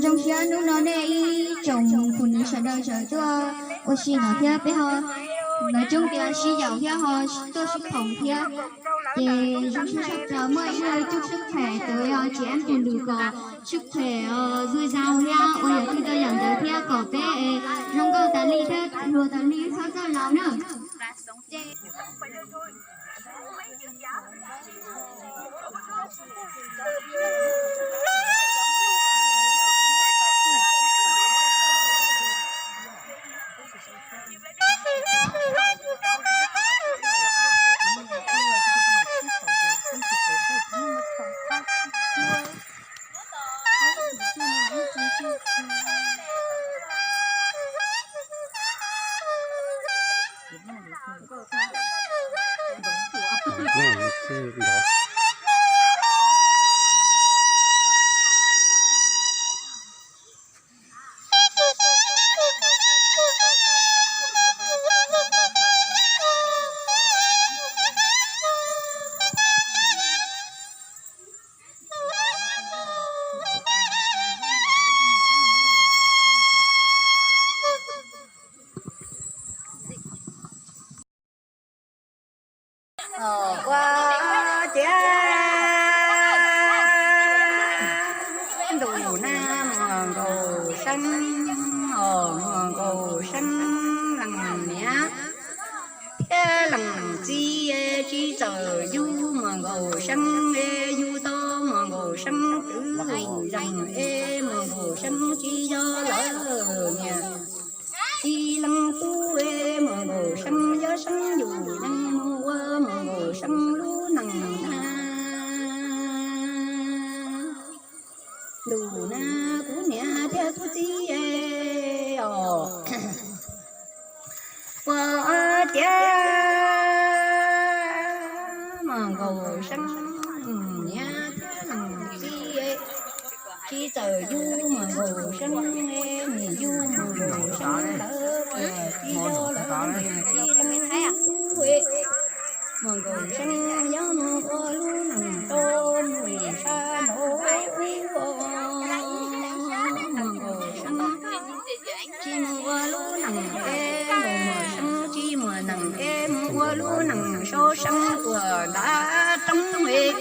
Zoo siab hnub no nej ib tsoom phooj ywg sawv daws tseem tuaj ua si no thiab peb ho, lawv coob tias sib yaum thiab ho tuaj sib phoom thiab. Ces zoo siab tshaj plaws muaj ib leeg coob sib phem tus yog tsis ab tus lwm kom sib phem zuj zus thiab ua yam twg rau yam ntawd thiab kom peb zoo nkauj tas li thiab hluas tas li txhob txawj laus na. Ua ciav ntuj na muaj nkaus seeb, muaj nkaus seeb leej niam thiab leej txiv tsis txawj yug, muaj nkaus seeb yug tau muaj nkaus seeb twv zeeg es muaj nkaus seeb tsis yog lawv niam txiv leej tub es muaj nkaus seeb yog seeb yus yeej mus ua muaj nkaus seeb lub neej na. Ntuj na kuv niam thiab kuv txiv os, ua ciav muaj nkaus seeb niam thiab txiv tsis txawj yug, muaj nkaus seeb niam yug, muaj nkaus seeb lawv tsis yog lawv niam txiv leej tub. Muaj nkaus seeb yog mus ua lub neej rau mus sab nraud, muaj nkaus seeb tsis mus ua lub neej es, muaj nkaus seeb tsis muaj neej es mus ua lub neej sau seeb tuaj nram roob es.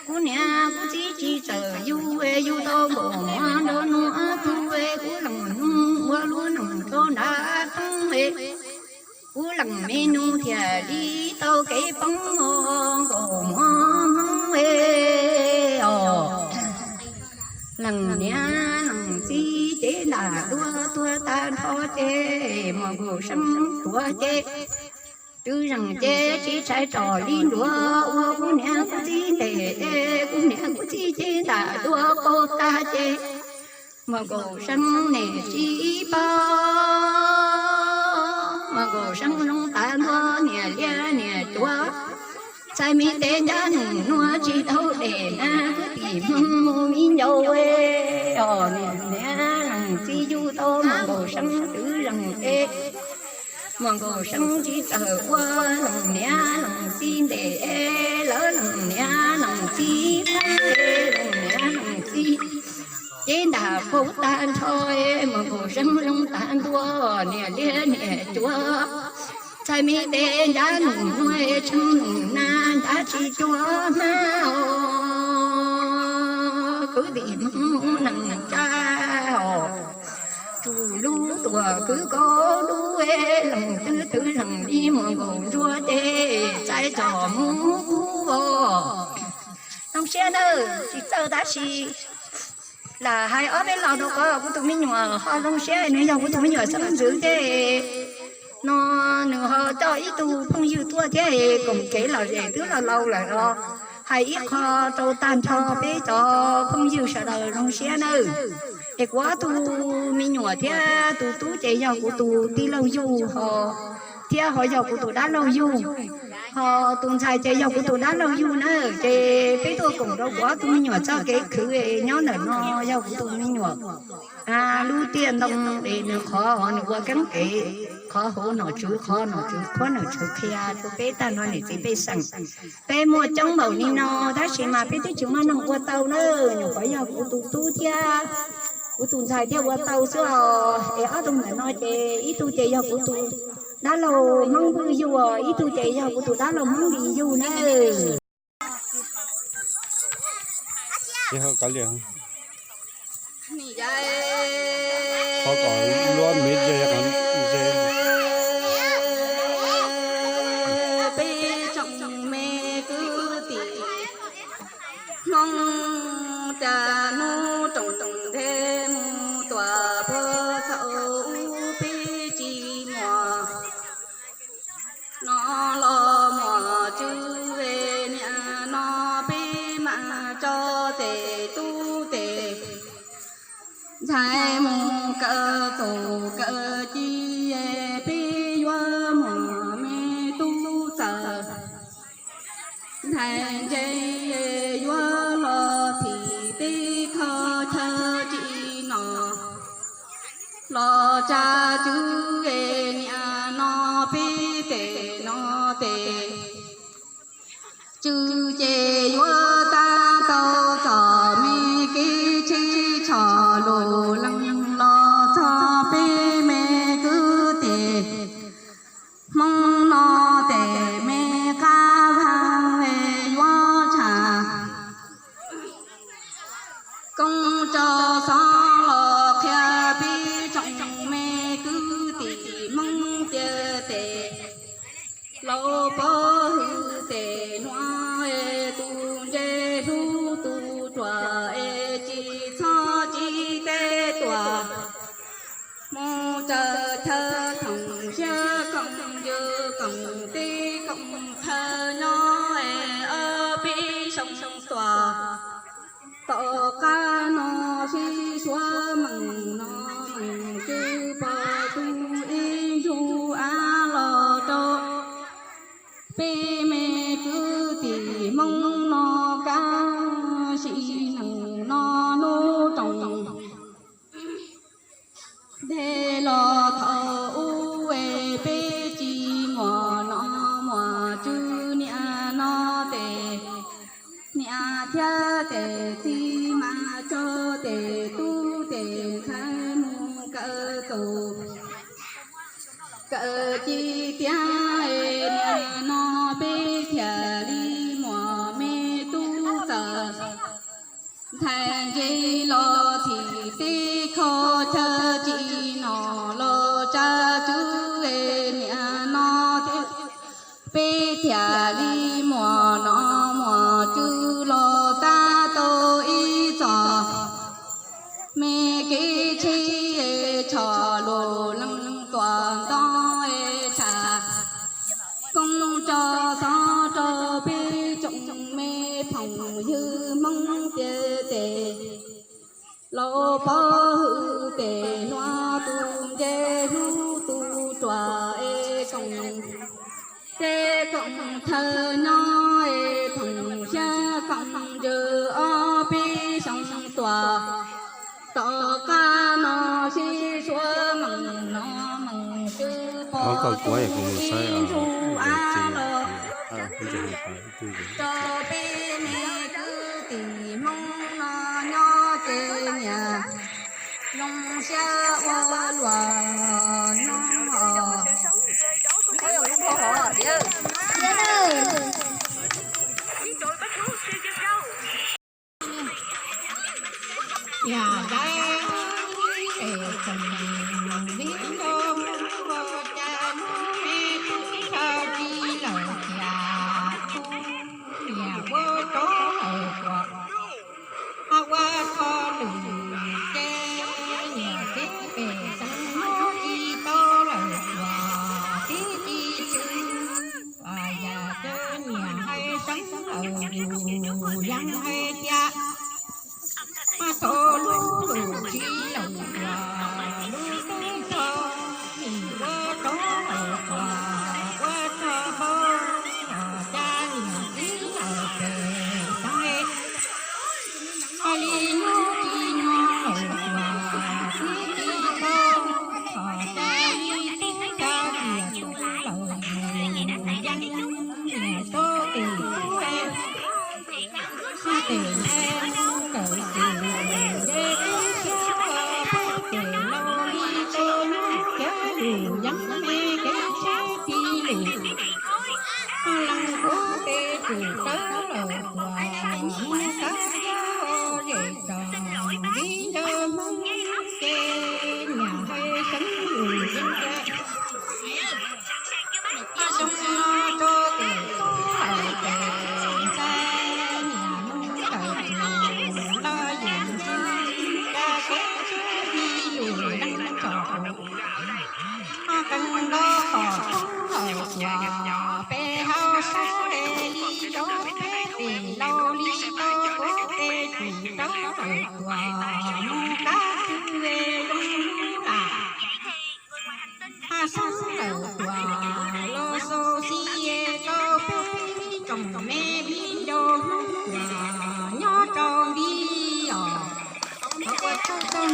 Kuv niam kuv txiv tsis txawj yug es yug tau nkaus muaj nraug nus tug es, kuv leej nus ua lub neej rau nram roob es. Kuv leej me nus thiaj li tau kev poob nkaus muaj hmoov es os. Leej niam leej txiv cev ntam duab tuag tag nrho ces muaj nkaus seeb tuag ces twv zeeg ces tsis tshais rog li nruas ua kuv niam kuv txiv ntes es kuv niam kuv txiv cev ntam duab qaug tag ces muaj nkaus seeb niam tsis paub, muaj nkaus seeb zoo tas ntua niam liab niam cuav. Txhais me tes ncaj nus nuav tsis tau dej na kwv tij Hmoob mus viv ncaus os. Niam niam leej txiv yug tau muaj nkaus seeb twv zeeg es muaj nkaus seeb tsis txawj ua leej niam leej txiv ntes es lawv leej niam leej txiv pab es leej niam leej txiv cev ntam qaug tag nrho es muaj nkaus seeb zoo tas ntua niam liab niam cuav. Txhais me tes ncaj nus nuav es tshee nus na ncav tsis cuag hmab os. Kwv tij Hmoob neej tsa os, tsuj lub tuam kwv kaum lub es leej twg twv zeeg li muaj nkaus ntsuag ces txais txom muab kub os. Zoo siab nawb, tsis txawj tab sis lam hais ob peb lo rau qhov kuv tus me nyuam ho zoo siab, nws yog kuv tus me nyuam xeeb ntxwv thiab no nws ho coj ib tug phooj ywg tuaj thiab es koom kev lom zem twb laus laus lawm os. Hais ib qho rau tag nrho peb cov phooj ywg sawv daws zoo siab nawb. Es kuv ob tug me nyuam thiab tus tub ces yog kuv tus tij laug yug ho, thiab ho yog kuv tus dab laug yug, ho tus ntxhais ces yog kuv tus dab laug yug na. Ces peb tuaj koom rau kuv ob tug me nyuam txoj kev khwv nyob ntawm no yog kuv tus me nyuam lub tiaj ntoo es nws qhov nws ua keeb kev, qhov hauv nom tswv qhov nom tswv qhuab nom tswv qhia rau peb tag nrho niam txiv pej xeem. Peb muaj coob npaum li no tab sis mas peb twb tsis muaj neeg ua tau na, nyuam qhuav yog kuv tus tub thiab Kuv tus ntxhais thiaj ua tau xwb os. Es ob tug ntawm no ces ib tug ces yog kuv tus dab laug Hmoob Vwj yug os, ib tug ces yog kuv tus dab laug Hmoob Lis yug na. Qhov kom luab me ze, ze. Peb tsoom me kwv tij Hmoob, cas hnub roos nthe mus tuam puag thaum ub peb tsis muaj no los muaj tswv niaj no peb mam tso tes tub tes ntxhais mus kawm tus kawm ci, peb yuav muaj me tub txawm ntxhais ntse, yuav los thim teb kho chaw tsis no los tsa tswv niaj no peb tes no tes tswv ces yuav tab tau txom me kev tsheb tsho lus lees los txog peb me kwv tij Hmoob no tes me qab vag yuav tshaj koob tso xov los qhia peb tsoom me kwv tij Hmoob tiag tes laus pov hwm tes hluas, tus ntse hlub tus ruam es tsis txhob tsis teb tuaj mus raws chaw khoom siab koom yws koom teb koom chaw nyob es ob peb xyoo tuaj tom qab no sib suav meem no meem twb pom tus ib ntsug av los rau peb me kwv tij Hmoob no kab sim neej no hnub roos nthe los thaum ub es peb tsis muaj no muaj tswv niaj no tes niam thiab tes txiv mam tso tes tub tes ntxhais mus kawm tus kawm ci tiag es niaj no peb thiaj li muaj me tub txawm ntxhais ntse los thim teb kho chaw tsis no los tsa tswv niaj no thiab peb thiaj li muaj no muaj tswv los tab tau ib txoj me kev tsheb tsho lus lees tuaj ntoo es tshaj koob tso xov rau peb tsoom me phooj ywg Hmoob tiag tes laus pov hwm tes hluas tus ntse hlub tus ruam es koom teb koom chaw nyob es koom siab koom yws ob peb xyoo tuaj tom qab no sib suav meem no meem twb pom tus ib ntsug av los rau peb me kwv tij Hmoob no nyob ces niaj zoo siab ua luaj no os. Yam dab es tseem vib nrog ua cas hnub me tub thawj ci lawm cas tub niam ua rov lawm tuaj, ua tho lwm ces niam teb pem xeev muab ci tau lawm tuaj, teb ci tswv yam cov niam hais seev lawm yus yeej hais tias tau lub lus tsis lawm tuaj, lub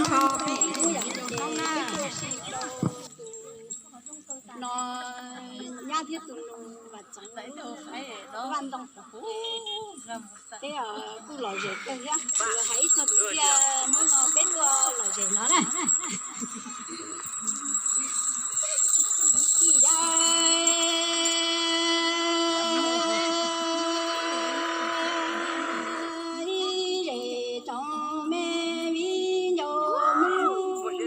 No nyab thiab tus nus Vam Txeev, Vaj Ntoo, peb kuj lom zem kawg thiab, hais ib txog kwv tij hnub no peb tuaj lom zem no na. Ib zem tsoom me viv ncaus Hmoob,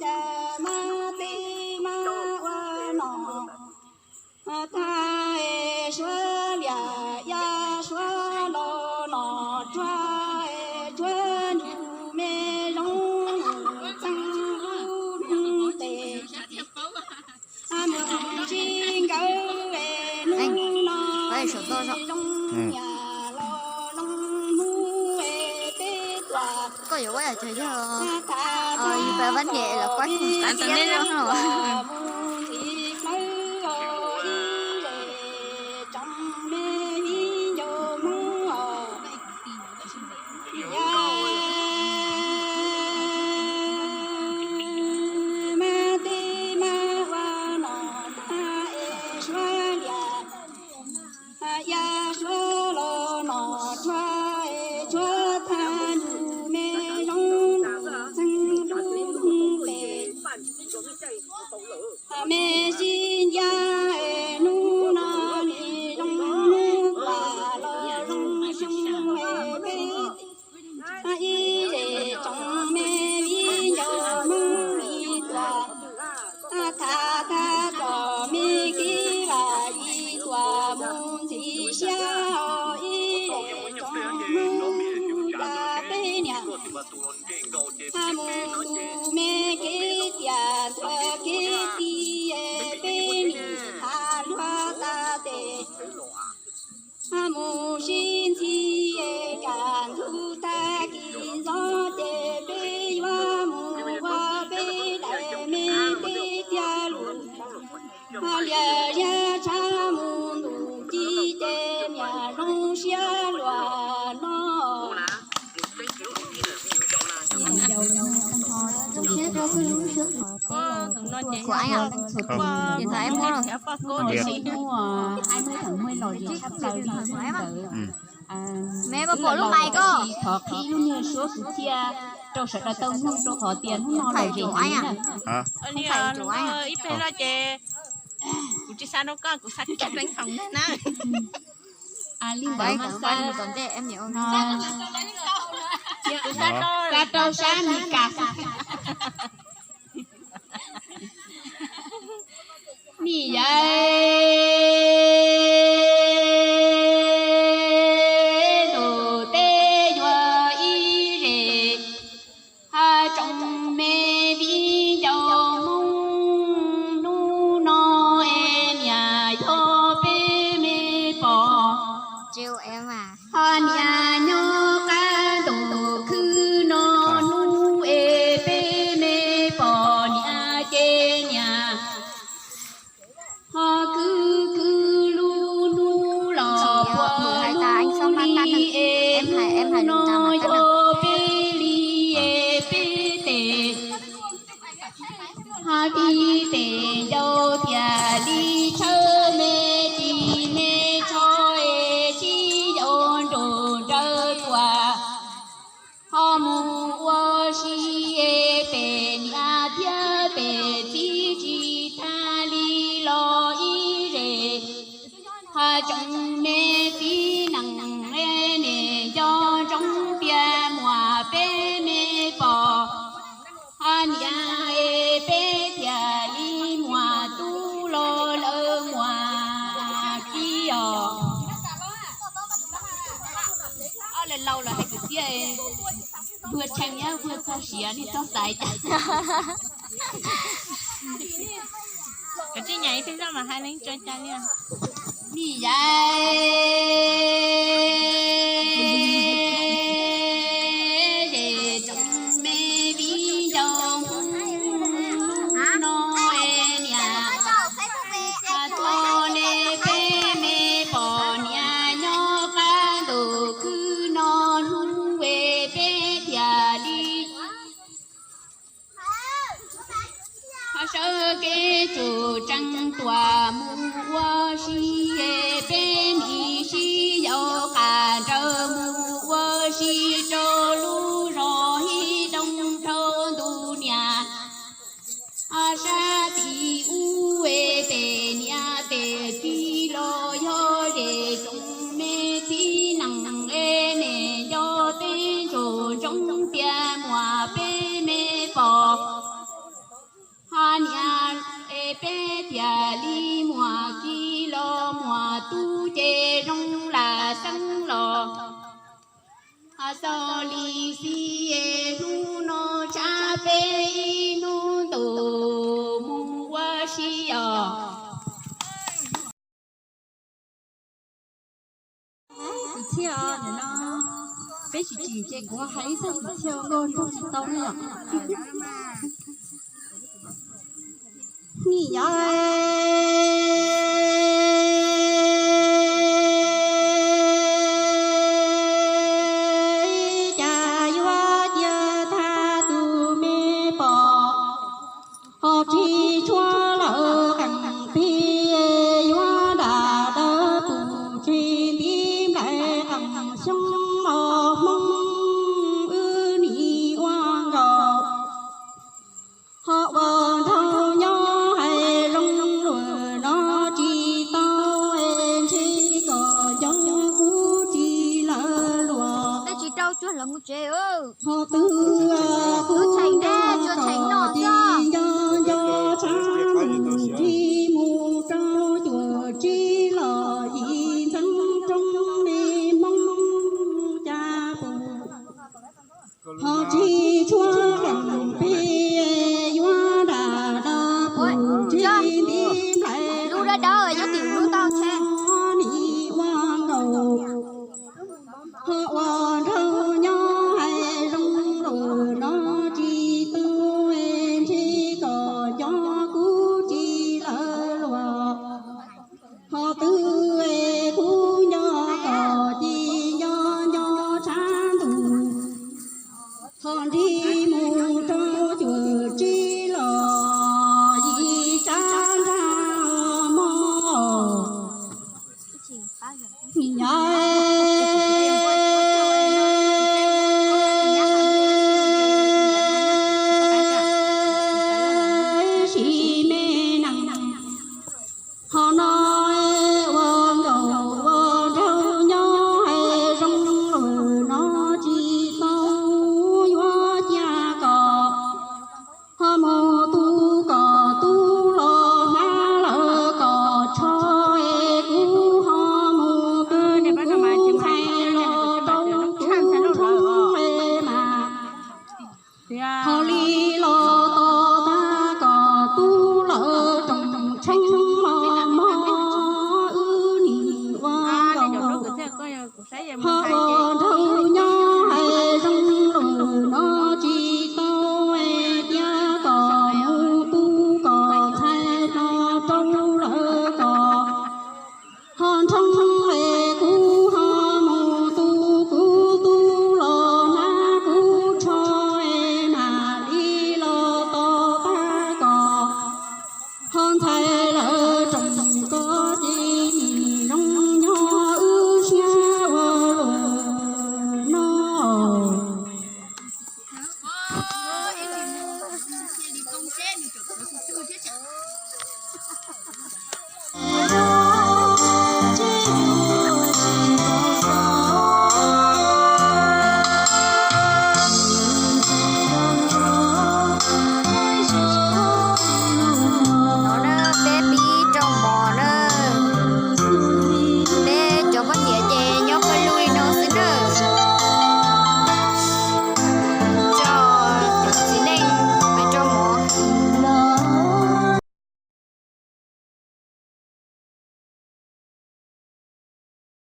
cas mab teb mab ua nom, thaj suav liam yaj suav los nom tshuaj, tshuaj ntsug me zoo txeeb lub hnub tes. Mus sib nkawd hnub no zoo yam los zoo hnub peb tuaj. Mus ntxiv plawv ib zem tsoom me viv ncaus Hmoob os. Mab teb mab ua nom thaj es suav liam, yaj suav los nom tshuaj es tshuaj thaj ntsug me zoo txeeb lub hnub tes. Me sib ncaj es hnub no nim zoo hnub, vam los zoo xyoo es peb ib zem tsoom me viv ncaus Hmoob ib tuam, thaj thaj tsom me kev vam ib tuam mus ntxiv siab os ib zem tsoom Hmoob, cas peb niam mus ntu me kev tiam ntuas kev ti, peb nim tham luag tas tes mus sib ntxhi, kam ntug tag kis ntxov ces peb yuav mus ua peb daim me teb thiab lus. Liam liab tshab mus ntus ci ces niam zoo siab luag no. Tus no ces yog tus hnub no thiab poj koob tus hnub hai mươi tháng mười lom zem tshaj plaws li ntawd. Me pom lub mais ko, thov qhib lub niag suab kwv txhiaj rau sawv daws tau mloog rau qhov tias hnub no lom zem heev na. Ib pliag no ces kuv tsis xa rau koj, kuv xa rau Pheej Hoom na. Li ntawd mas xa, xa rau sab Mes Kas. Nim yog ntuj teb yuav ib zem, hab tsoom me viv ncaus Hmoob hnub no es niam yog peb me pog. Hab niam nyob qab ntuj khwb no hnub es peb me pog niam ces niam ho khwb khwb lub hnub los puag hnub li es hnub no yog peb li es peb tes. Hab peb tes ncau tias li tshawb me ris me tsho es sib yaus nraug nrawg tuaj. Ho mus ua si es pem niam thiab pem txiv tsis tag li los ib zem. Ho tsoom me txiv neej es niam nco ntsoov tias muam peb me pog, ho niam es peb thiaj li muam tub los lawv muam kib os. Ob le laus los hais kwv txhiaj, vuag tshee nyob vuag txog siav nej txog xaiv cas. Kav tsij nyam ib teg zaj mas hais leej tso cas li. Nim yog zej tsoom me viv ncaus Hmoob no es niam tuaj le peb me pog niam nyob qab ntuj khwb no hnub es peb thiaj li Kev tsum tseem tuaj mus ua si, peb mi sib yaum qab nrawm mus ua si rau lub zos Hib Doo dhau ntuj niaj. Sab tim ub peb niam peb txiv los yog zej tsoom me txiv neej es nej nco tej ntsoov ntsoov tias muaj peb me pog. Hos niam es peb thiaj li muaj kiv los muaj tub ces zoo lam xeeb los. Xaus li xij es hnub no tshav peb ib hnub ntuj mus ua si os. Kwv txhiaj no, peb tsis tsim ces kuv hais ib txog kwv txhiaj nkauj nraug tsis tau na yom. Nim yog cas yuav cia tag tus me pog, ho tsis tshua lawm qees pig yuav dam dawb pus tsis ntiv nplaim qees xyoob los Hmoob wb nim ua nkaus. Ho ua nraug nyob hais zoo luag no tsis tau, ntshe kom nco kuv tsis lawv luag. Ho twb kuv nco kom tsis nco nco tshab mus ntsib mus rau cuam tsib los yim ntxeev roob li Hmoob cas pus. Ho tsis tshua qees pig yuav dam dawb pus tsis ntiv nplaim qees xyoob nim ua nkaus. Ho ua nraug nyob hais zoo luag no tsis tau, ntshe kom nco kuv tsis lawv luag. Ho twb kuv nco kom tsis nco nco tshab ntuj, ho ntsib mus rau cuam tsib los yim tsav nrag mog. Nyob sim me neej, ho no ua nkaus ua nraug nyob hais zoo luag no tsis tau, yuav cia kom ho mus tu kom tub los hmab lawm kom tsho, es kuv ho mus tu kuv ntxhais los rau kuv roob mas. Ho li los